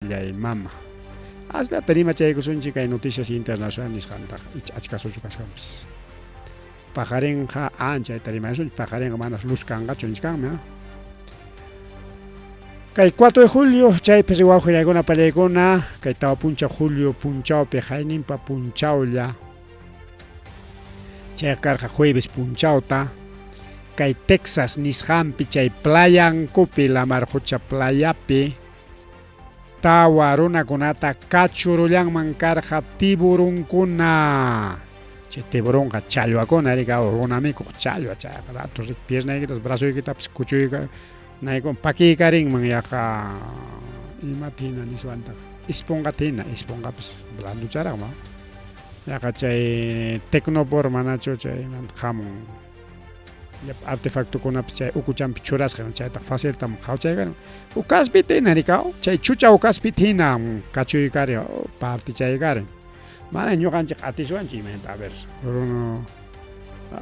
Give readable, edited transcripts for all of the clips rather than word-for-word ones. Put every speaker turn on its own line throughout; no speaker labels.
Taytallay mama. Asllata rimachaykusunchik kay noticias internacional nisqantaqa, icha achka suchu kachkanpas. Paqarinqa anchayta rimasunchik, paqarinqa manas luz kanqachu nichkanmi. Kay 4 de julio chaypi riwawqillaykuna pallaykuna, kay tawa punchaw julio punchawpi qayninpa punchawlla chayqa karqa jueves punchawta kay Texas nisqanpi chay playankupi lamar qucha playapi tawa runakunata kachurullanman karqa tiburunkuna. Chay tiburunqa challwakuna rika runa mikuq challwa chayqa rato rik piernaykitas brazoykitapas kuchuynaykun pakiykarinman yaqa imata hina niswantaq esponjata hina esponjapas blanducharaqma yaqa chay tecnopor manachu chaymanta hamun llapa artefactokunapas chay ukuchanpi churasqa chaytaq faciltam qhawchaykarin ukaspita hina rikaw chay chucha ukaspita hina kachuykari partichaykarin mana ñuqanchik atiswanchu imaynata a ver runa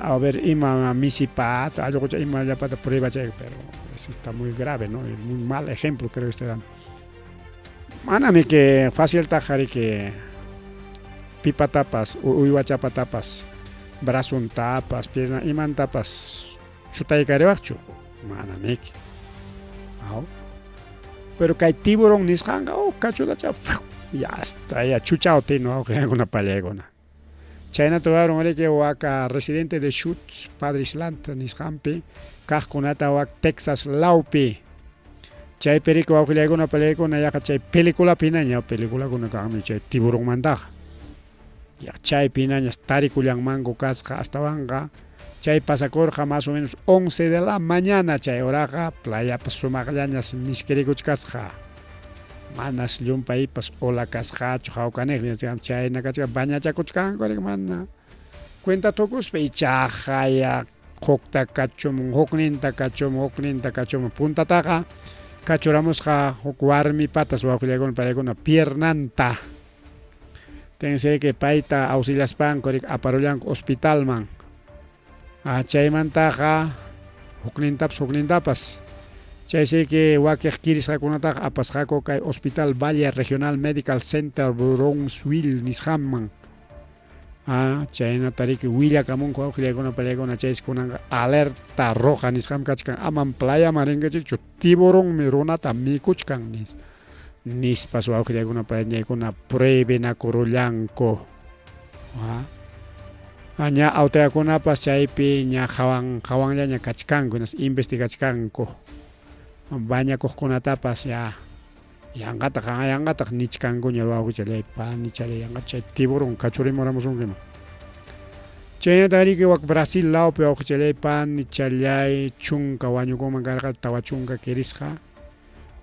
a ver ima misipata allqucha ima llapata pruebachay pero eso está muy grave no muy mal ejemplo creo que estoy dando manami que faciltaqa riki pipatapas uywachapatapas brazontapas pierna imantapas chutaykariwaqchu manamiki aw pero kay tiburón nisqanqa oh kachutacha ya hasta ya chuchao tino awqikuna pallaykuna chaynata ruwarun riki waka residente de Schutz Padre Island nisqanpi kaqkunata wak Texas lawpi chaypi riki wawqillaykuna pallaykuna yaqa chay peliculapi hinaña peliculakuna kanmi chay tiburonmantaqa yaqa chaypi hinañas tarikullanmanku kasqa astawanqa chay pasakurqa más o menos 11 de la mañana chay horaqa playapas sumaqllañas miskirikuchkasqa manas llumpaypas ola kasqachu hawkaniqlla chayna kachkan bañachakuchkanku riki mana cuenta tukuspa ichaqa ya hukta kachumun hukninta kachumun hukninta kachumun puntataqa kachuramusqa huk warmipatas wawqillaykuna paykuna piernanta tense que payta auxiliaspanku riki aparullanku hospitalman chaymantaqa huknintapas huknintapas chaysi que wakiq kirisqakunataqa apasqaku kay Hospital Valle Regional Medical Center Brownsville nisqanman chaynata riki willakamunku wawqillaykuna pallaykuna chaysi kunanqa alerta roja nisqam kachkan amam playaman rinkichikchu tiburonmi runata mikuchkan nis nispas wawqillaykuna pallaykuna prohibinakurullanku ña autoridadkunapas chaypi ña qawan qawanllaña kachkanku hinaspa investigachkanku bañakuqkunatapas ya yanqataq yanqataq nichkankuña wawqichallay panichallay yanqa chay tiburón kachurimuramusunkiman chaynata riki wak Brasil lawpi wawqichallay panichallay chunka wañukunman karqa 40 kirisqa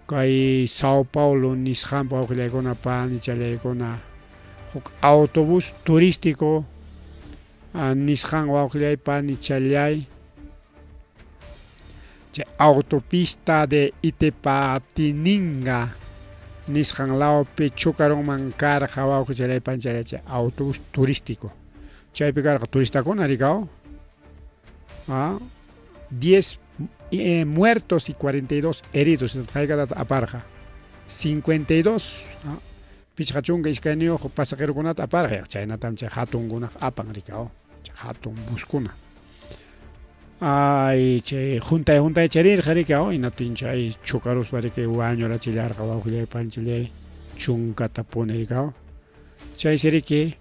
kay Sao Paulo nisqanpa wawqillaykuna panichallaykuna huk autobús turístico nisqan wawqillay panichallay chay autopista de Itapetininga nisqan lawpi chocarunman karqa wawqichallay panichallay chay autobús turístico chaypi karqa turistakuna rikaw 10 muertos y 42 heridos hayk'atata aparqa 52 52 pasajerokunata aparqa chaynatam chay hatunkunaqa apan rikaw chay hatun buskuna ay chay huntay huntay charirqa rikaw hinaptin chay chocaruspa riki wañurachillarqa wawqillay panchillay chunkatapuni rikaw chaysi riki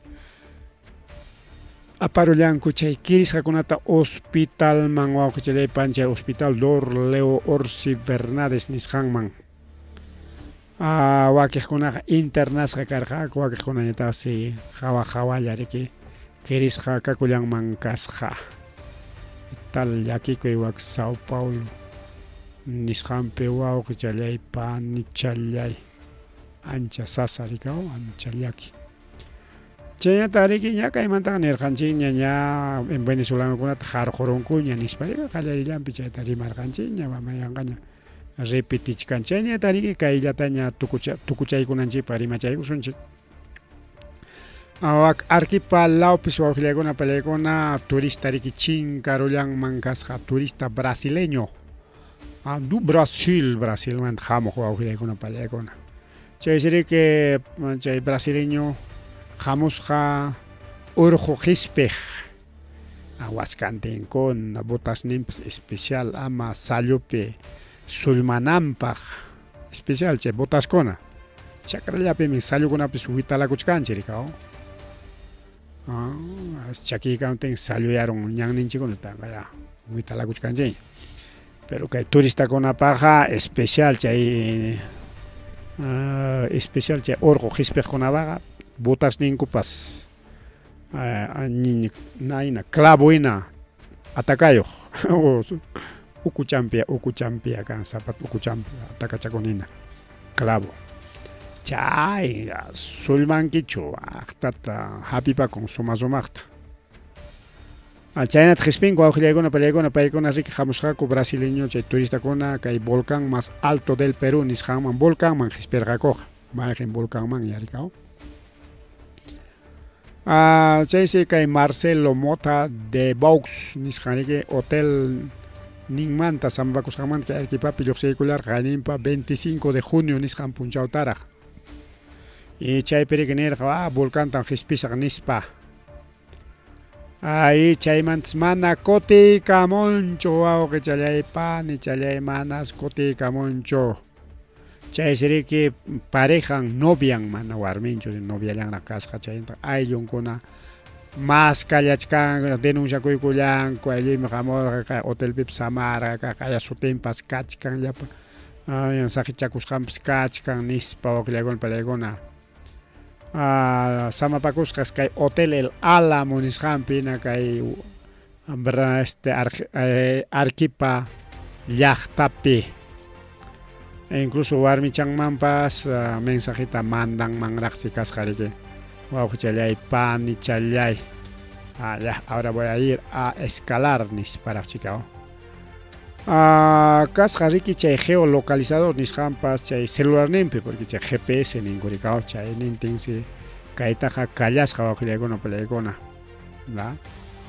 aparullanku chay kirisqakunata hospitalman wawqichallay panchay hospital Dor Leo Orsi Bernades nisqanman wakiqkunaqa internasqa karqaku wakiqkunañataqsi hawa hawalla riki kirisqa kakullanman kasqa tal llakikuy wak Sao Paulo nisqanpi wawqichallay panichallay ancha sasa rikaw ancha llaki chaynata riki ña kaymantaqa nirqanchikña ña venezolanokunata qarqurunkuña nispa qallarillanpi chayta rimarqanchikña mama yanqaña repetichkan chaynata riki kayllataña tukuchaykunanchikpaq rimachaykusunchik wak Arequipa lawpis wawqillaykuna pallaykuna turista riki chinkarullanman kasqa turista brasileño du Brasil Brasilmanta hamuq wawqillaykuna pallaykuna. Chaysi riki chay brasileño hamusqa urqu qispiq waskantinkuna, botasninpas especial ama sallupi sullmananpaq especial chay botaskuna. Chakrallapimi sallukunapis witalakuchkanchik rikaw. Chakiykamtin salluyarun ñanninchikkuna ya witalakuchkanchikña. Pero kay turistakunapaqqa especial chay especial chay urqu qispiqkunapaqa botasninkupas nayna clavo hina atakayuq ukuchampi ukuchampi kan zapato ukuchampi atakachakun hina clavo chay sullmankichu aqtata hapipakun suma sumaqta. Chaynata qispinku wawqillaykuna pallaykuna paykuna riki hamusqaku brasileño chay turistakuna kay volcán más alto del Perú nisqanman volcanman qispirqakuqa mayqin volcanman yarikaw. Chaysi kay Marcelo Mota de Baux nisqan riki hotel ninmanta samapakusqanmanta kay Arequipapi lluqsiykullarqa qayninpa 25 de junio nisqan punchawtaraq. Y chaypi riki nirqa volcantam qispisaq nispa. Ay, chaymantas mana kutiykamunchu wawqichallay panichallay manas kutiykamunchu. Chaysi riki parejan novian mana warminchu noviallanraq kasqa chayta ayllunkuna maskallachkanku denunciakuykullanku aylluymi hamurqa kay hotelpipas samarqa kaya sutinpas kachkan llapa saqichakusqanpas kachkan nispa wawqillaykuna pallaykuna. Samapakusqas kay Hotel El Álamo nisqanpi hina kay este Arequipa llaqtapi. Incluso warmichanmanpas mensajeta mandanmanraqsi kasqa riki. Wawqichallay, panichallay. Ya, ahora voy a ir a escalar nisparaq chika. Kasqa riki chay geolocalizador nisqanpas chay celularninpi porque chay GPS ninku rikaw chay nintinsi kaytaqa kallasqa wawqillaykuna pallaykuna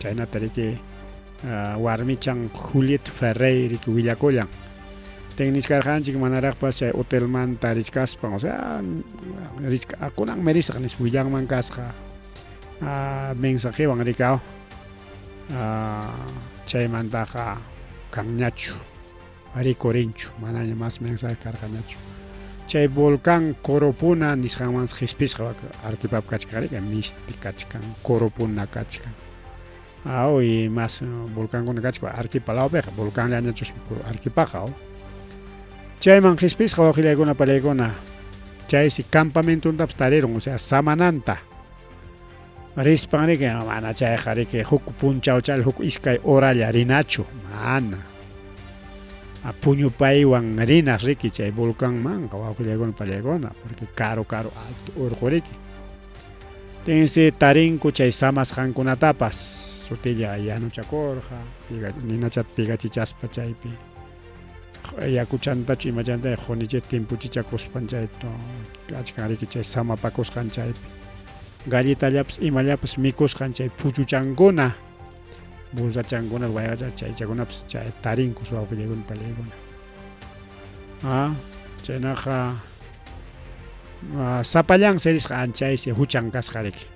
chaynata riki warmichan Juliet Ferrey riki willakullan tinnichkarqanchik manaraqpas chay hotelmanta richkaspan o sea richka kunanmi risaq nispa willanman kasqa mensajewan rikaw chaymantaqa kanñachu rikurinchu manaña mas mensaje karqañachu chay volcán Coropuna nisqanmansi qispisqa Arequipapi kachkan riki Misti kachkan Coropuna kachkan y mas volcankuna kachkan Arequipa lawpiqa volcanllañachusmi puro Arequipaqa chayman qispisqa wawqillaykuna pallaykuna chaysi campamentontapas tarirun o sea samananta rispan riki mana chayqa riki huk punchawchalla huk iskay horalla rinachu mana puñupaywan rinas riki chay volcanmanqa wawqillaykuna pallaykuna porque karu karu alto urqu riki tinsi tarinku chay samasqankunatapas sutilla yanuchakurqa ninachata pigachichaspa chaypi yakuchantachu imachanta qunichita timpuchichakuspan chayta kachkan riki chay samapakusqan chaypi galletallapas imallapas mikusqan chay puchuchankuna bolsachankuna wayqacha chaychakunapas chay tarinkus wawqillaykuna pallaykuna chaynaqa sapallansi risqa anchaysi huchan kasqa riki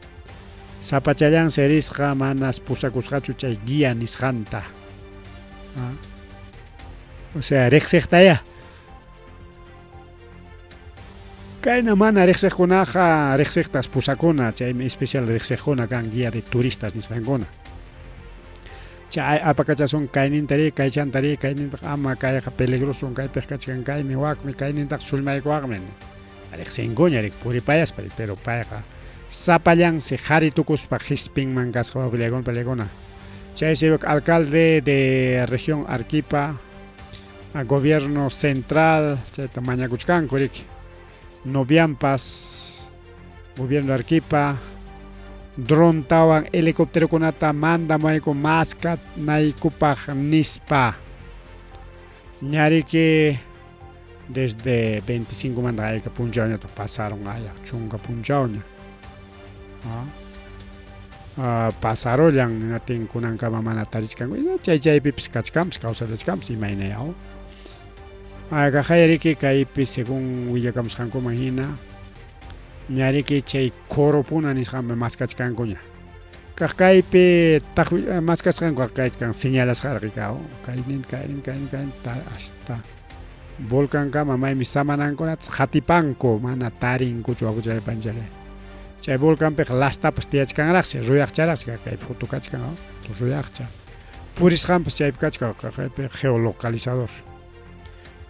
sapachallansi risqa manas pusakusqachu chay guía nisqanta o sea riqsiqtaya kayna mana riqsiqkunaqa riqsiqtas pusakuna chaymi especial riqsiqkuna kan guía de turistas nisqankuna chay apakachasun kayninta ri kaychanta ri kayninta ama kayqa peligroso kaypiq kachkan kaymi wakmi kaynintaqa sullmaykuwaqmi riqsinkuña rik puripayaspa pero payqa sapallansi qhari tukuspa qispinman kasqa wawqillaykuna pallaykuna chaysi alcalde de región Arequipa gobierno central chayta mañakuchkanku riki novianpas gobierno de Arequipa drontawan helicópterokunata mandamayku maskanaykupaq nispa ñariki desde 25 manta ayka punchawñataq pasaron ayaq chunka punchawña pasarullan natin kunankama mana tarichkanku chay chaypipas kachkanpas kawsallachkanpas imayna yaw kaqay riki kaypi según willakamusqankuman hina. Ñariki chay Coropuna nisqanpi maskachkankuña. Kaq kaypi maskasqanku kachkan señalasqaraq kaynin kaynin kaynin kaynin hasta volcankama maymi samanankunata qatipanku mana tarinkuchu wawqichalay panichalay. Chay volcanpiqa lastapas tiyachkanraqsi ruyaqcharaqsi kay foto kachkan ruyaqcha. Purisqanpas chaypi kachkan kaypi geolocalizador.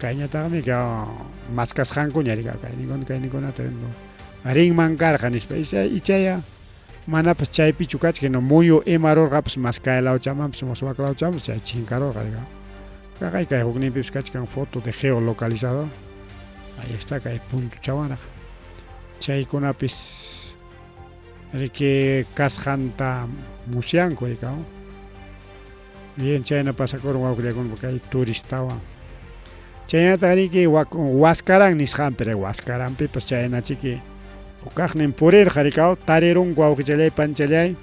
Kayñataqmi maskasqankuña kayninkuna kayninkunata rinman karqa nispa ichaya manapas chaypichu kachkan muyu ima rurqapas mas kay lawchamanpas mas wak lawchamanpas chay chinkarurqa kaqay kay hukninpipas kachkan foto de geolocalizador ahí está kay puntuchawanraq chaykunapis riki kasqanta musyanku rika. Bien, chayna pasakurun wawqillaykuna kay turistawan. Chaynataq riki Huascarán nisqanpi, Huascaranpipas chaynachiki hukaqnin purirqa rikaw tarirunku wawqichallay panchallay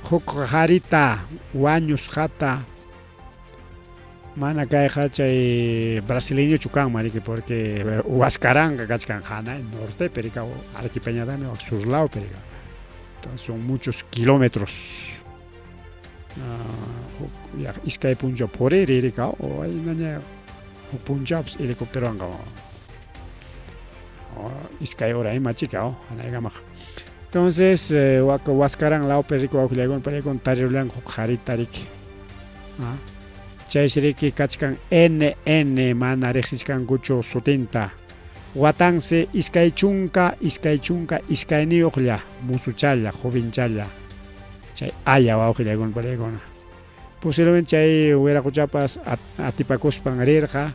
huk qharita wañusqata mana kayqa chay brasileñochu kanman riki porque Huascaranqa kachkan hanay nortepi rikaw Arequipañataqmi wak sur lawpi rikaw. Entonces son muchos kilómetros. Huk iskay punchaw puriri rikaw o aynaña huk punchawpas helicópterowanqa iskay hora ima chika hanaykamaqa. Entonces wak Huascarán lawpi riku wawqillaykuna paykuna tarirullanku huk qharita riki. Chaysi riki kachkan NN mana riqsichkankuchu sutinta. Watansi 20 22niyuqlla musuchalla jovenchalla chay aya wawqillaykuna paykuna. Posiblemente chay wiraquchapas atipakuspan rirqa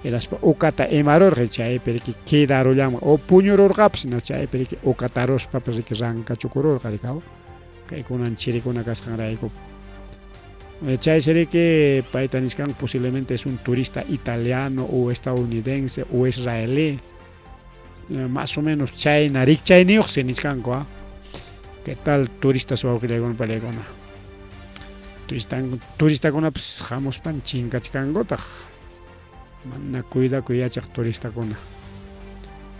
hinaspa uqata imarurqa chaypi riki quedarullanman o puñururqapas chaypi riki uqataruspapas riki rankachukururqa rikaw kaykunan chirikuna kasqanrayku. Chaysi riki payta nisqan posiblemente es un turista italiano o estadounidense o israelí más o menos chayna rikchayniyuqsi nichkanku. ¿Qué tal turistas wawqillaykuna paykuna? Turistakunapas hamuspan chinkachkankutaq mana cuidakuy yachaq turistakuna.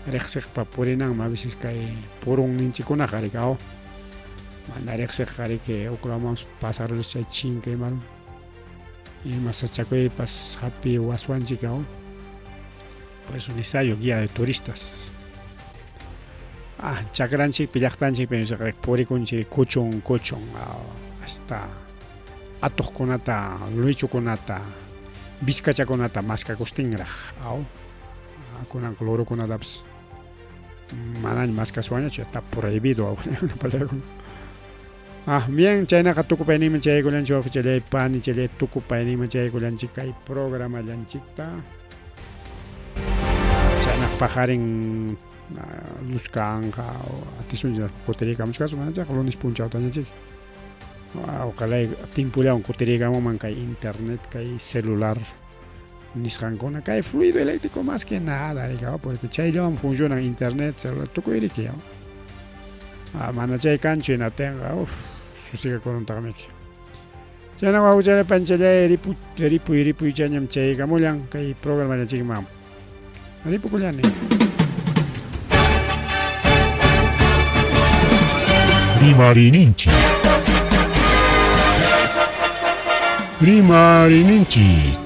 Riqsiqpa purinanmi a veces kay purunninchikkunaqa rikaw mana riqsiqqa riki huk lawmanpas pasaruspa chay chinka imarun ima sachakuypas hapi waswanchik. Por eso necesario guía de turistas. Chakranchikpi llaqtanchikpi purikunchik kuchun kuchun hasta atuqkunata luychukunata vizcachakunata maskakustinraq aw kunanqa lurukunatapas manaña maskaswanñachu está prohibido. Bien, chaynaqa tukupayninman chayaykullanchik wawqichallay panichallay tukupayninman chayaykullanchik kay programallanchikta. Chaynaq paqarin luz kanqa atisunchik kutirikamuchkasun manachayqa lunes punchawtañachik. Ojalá timpullawan kutirikamunman kay internet kay celular nisqankuna kay fluido eléctrico más que nada porque chayllawan funcionan internet celular tukuy riki. Mana chay kanchu hinaptinqa uf susigakuruntaqmiki. Chayna wawqichalay panichalay ripuy ripuychañam chaykamullan kay programallanchikman. Ripukullani.
Rimarininchik. Rimarininchik.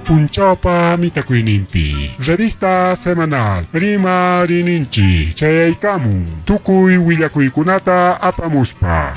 Punchawpa mitakuyninpi revista semanal Rimarininchik chayaykamun tukuy willakuykunata apamuspa.